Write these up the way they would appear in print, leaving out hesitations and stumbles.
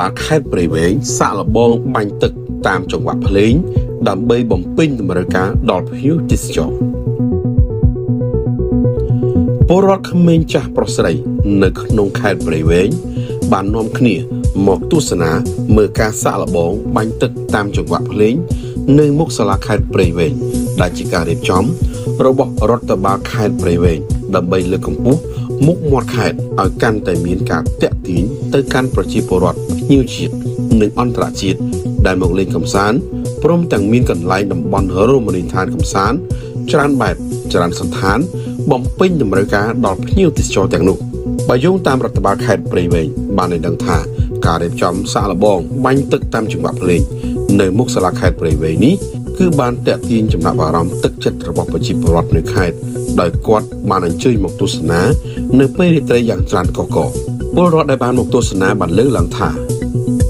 បាលខេត្តព្រៃវែងសាកល្បងបាញ់ទឹកតាមចង្វាក់ភ្លេងដើម្បីបំពេញតម្រូវការដល់ភ្ញៀវទេសចរពលរដ្ឋក្មេងចាស់ប្រុសស្រីនៅក្នុងខេត្តព្រៃវែងបាននាំគ្នាមកទស្សនាមើលការសាកល្បងបាញ់ទឹកតាមចង្វាក់ភ្លេងនៅមុខសាលាខេត្តព្រៃវែងដែលជាការរៀបចំរបស់រដ្ឋបាលខេត្តព្រៃវែងដើម្បីលើកកម្ពស់មុខមាត់ខេត្តឲ្យកាន់តែមានការទាក់ទាញទៅកាន់ប្រជាពលរដ្ឋភ្ញៀវជាតិនិងអន្តរជាតិដែលមកលេងកម្សាន្តព្រមទាំងមានកន្លែងតំបន់រមណីយដ្ឋានកម្សាន្តច្រើនបែបច្រើនសន្តាន បំពេញតម្រូវការដល់ភ្ញៀវទេសចរទាំងនោះបើយោងតាមរដ្ឋបាលខេត្តព្រៃវែងបានឲ្យដឹងថាការរៀបចំសាកល្បងបាញ់ទឹកតាមចង្វាក់ភ្លេងនៅមុខសាលាខេត្តព្រៃវែងនេះគឺបានទាក់ទាញចំណាប់អារម្មណ៍ទឹកចិត្តរបស់ប្រជាពលរដ្ឋនៅខេត្តដោយគាត់បានអញ្ជើញមកទស្សនានៅពេលរាត្រីយ៉ាងច្រើនកកកពលរដ្ឋដែលបានមកទស្សនាបានលើកឡើងថា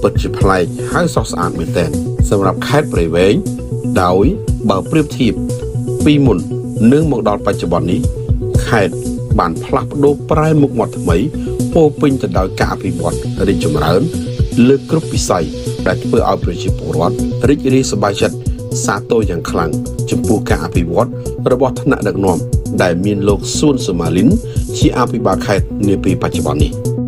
ពិតជាប្លែកហើយស្រស់ស្អាតមែនទែនសម្រាប់ខេត្តព្រៃវែងដោយបើប្រៀបធៀបពីមុននឹងមកដល់បច្ចុប្បន្ននេះ ខេត្តបានផ្លាស់ប្ដូរប្រែមុខមាត់ថ្មីពោរពេញទៅដោយការអភិវឌ្ឍរីកចម្រើនលើគ្រប់វិស័យដែលធ្វើឲ្យប្រជាពលរដ្ឋរីករាយសប្បាយចិត្តសាទរយ៉ាងខ្លាំងចំពោះការអភិវឌ្ឍរបស់ថ្នាក់ដឹកនាំដែលមានលោកសួនសុម៉ាលីនជាអភិបាលខេត្តនាពេលបច្ចុប្បន្ននេះ។